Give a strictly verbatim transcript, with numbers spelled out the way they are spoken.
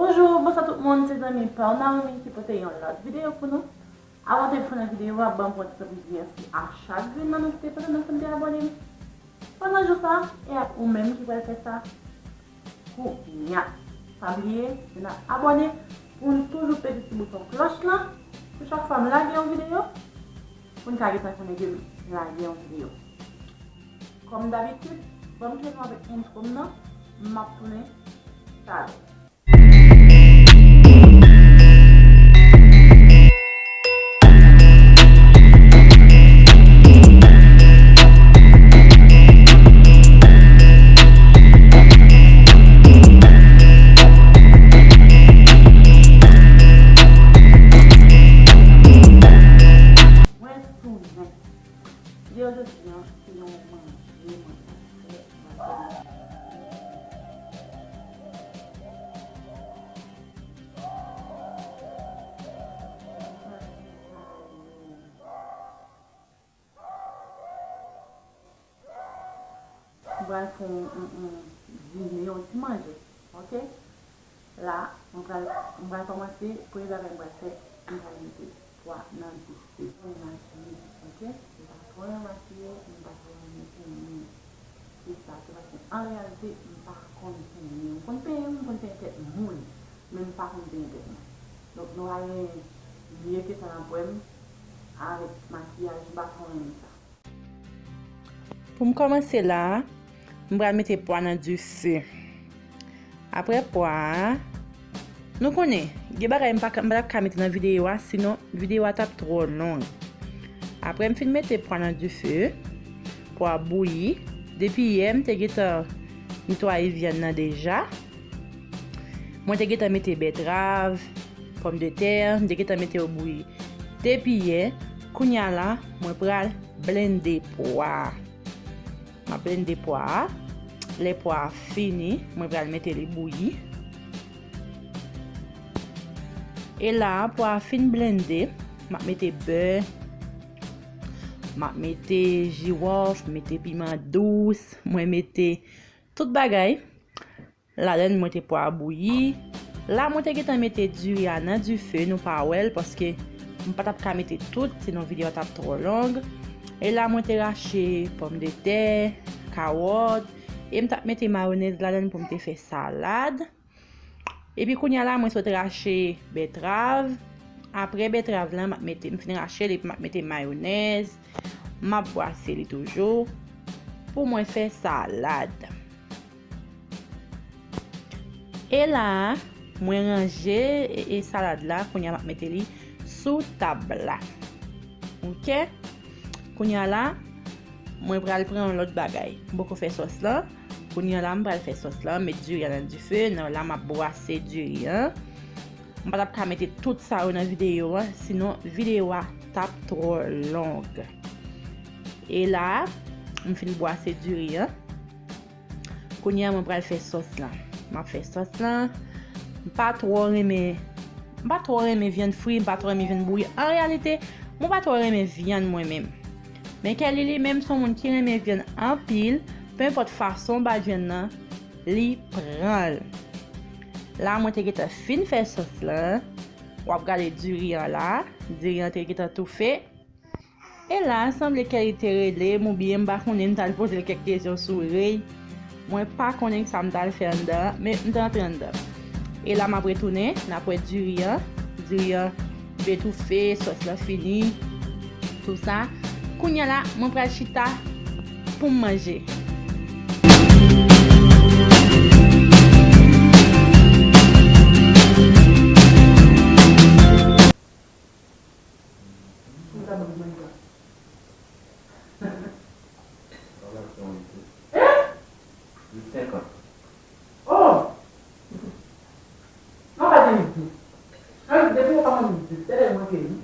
Bonjou, bonswa tout moun, se zanmi pa w Naomi ki pote yon lòt videyo pou nou. Avan te fè nan videyo a, ban m pran ti mèsi a chak grenn nan nou ki te pote nan fè m te abòne. Pandan jou sa, e ak ou menm ki pral fè sa kounya. Pa bliye, se nan abòne pou n toujou pete ti bouton klòch lan. Pou chak fwa m lage yon videyo, pou n ka gentan konnen ke m lage yon videyo. Kòm dabitid, ban m jwenn nou avèk entwo m nan, m ap tounen talè. Mwen tounen. Videyo jodi a, se yon manje mwen pral fè. M pral fè yon, yon, yon dine, yon ti manje, oke? La, mwen pral, mwen pral kòmanse, premye bagay mwen pral fè, mwen pral mete pwa nan dife. Mwen makiye, oke? Mwen pa twò renmen makiye, mwen pa twò renmen penyen. Se sa, se paske an reyalite, mwen pa konn penyen. Mwen konn penyen, mwen konn penyen tèt moun, men mwen pa konn penyen tèt mwen. Donk, nou pa gen lye ke sa nan pwen m avèk makiyaj, mwen pa twò renmen sa. Pou m kòmanse la, m pral mete pwa nan dife. Apre pwa a, nou konnen, gen bagay m pa ka, m pa t ap ka mete nan videyo a, sinon videyo a t ap twò long. Apre m fin mete pwa nan dife, pwa bouyi. Depi yè, m te gentan netwaye vyann nan deja. Mwen te gentan mete bètrav, pòmdetè, m te gentan mete yo bouyi. Depi yè, kounya la, mwen pral blende pwa a. M ap blende pwa a. Lè pwa a fini, mwen pral mete li bouyi. E la, pwa a fin blende, m ap mete bè, m ap mete jiwòf, mete piman dous, mwen mete tout bagay. Ladann mwen te pwa bouyi. La mwen te gentan mete diri a nan dife, nou pa wè l, paske m pa t ap ka mete tout, sinon videyo a t ap twò long. E la mwen te rache pòmdetè, kawòt, e m t ap mete mayonèz ladann pou m te fè salad. Epi kounya la mwen sot rache bètrav. Apre bètrav lan, m ap mete, m fin rache l, epi m ap mete mayonèz. M ap bwase li toujou pou mwen fè salad. E la, mwen ranje e, e salad la, kounya m ap mete li sou tab la. Oke? Kounya la, mwen pral pran yon lòt bagay. M poko fè sòs lan. Kounya la, m pral fè sòs lan, met diri a nan dife. Nan la, m ap bwase diri an. M pa t ap ka mete tout sa yo nan videyo a, sinon videyo a t ap twò long. E la, m fin bwase diri an. Kounye a mwen pral fè sòs lan. M ap fè sòs lan. M pa twò renmen, m pa twò renmen vyann fri, m pa twò renmen vyann bouyi. An reyalite, mwen pa twò renmen vyann mwen menm. Men Kelly li menm se yon moun ki renmen vyann anpil, penenpòt fason w ba l vyann nan, li pran l. La mwen te gentan fin fè sòs lan. W ap gade diri an la. Diri an te gentan toufe. E la, sanble Kelly te rele m oubyen m pa konnen, m t al poze l kèk kesyon sou rèy. Mwen pa konnen sa m t al fè anndan an, men m t antre anndan. E la m ap retounen, n ap wè diri an. Diri an byen toufe, sòs lan fini, tou sa. Kounye a la, mwen pral chita pou m manje. Ou ta ban m manje la. Hein? Huit cinquante. Oh! Non, pa di huit dix. Huit dix, depi ou pa manje huit dix, se lè mwen ke huit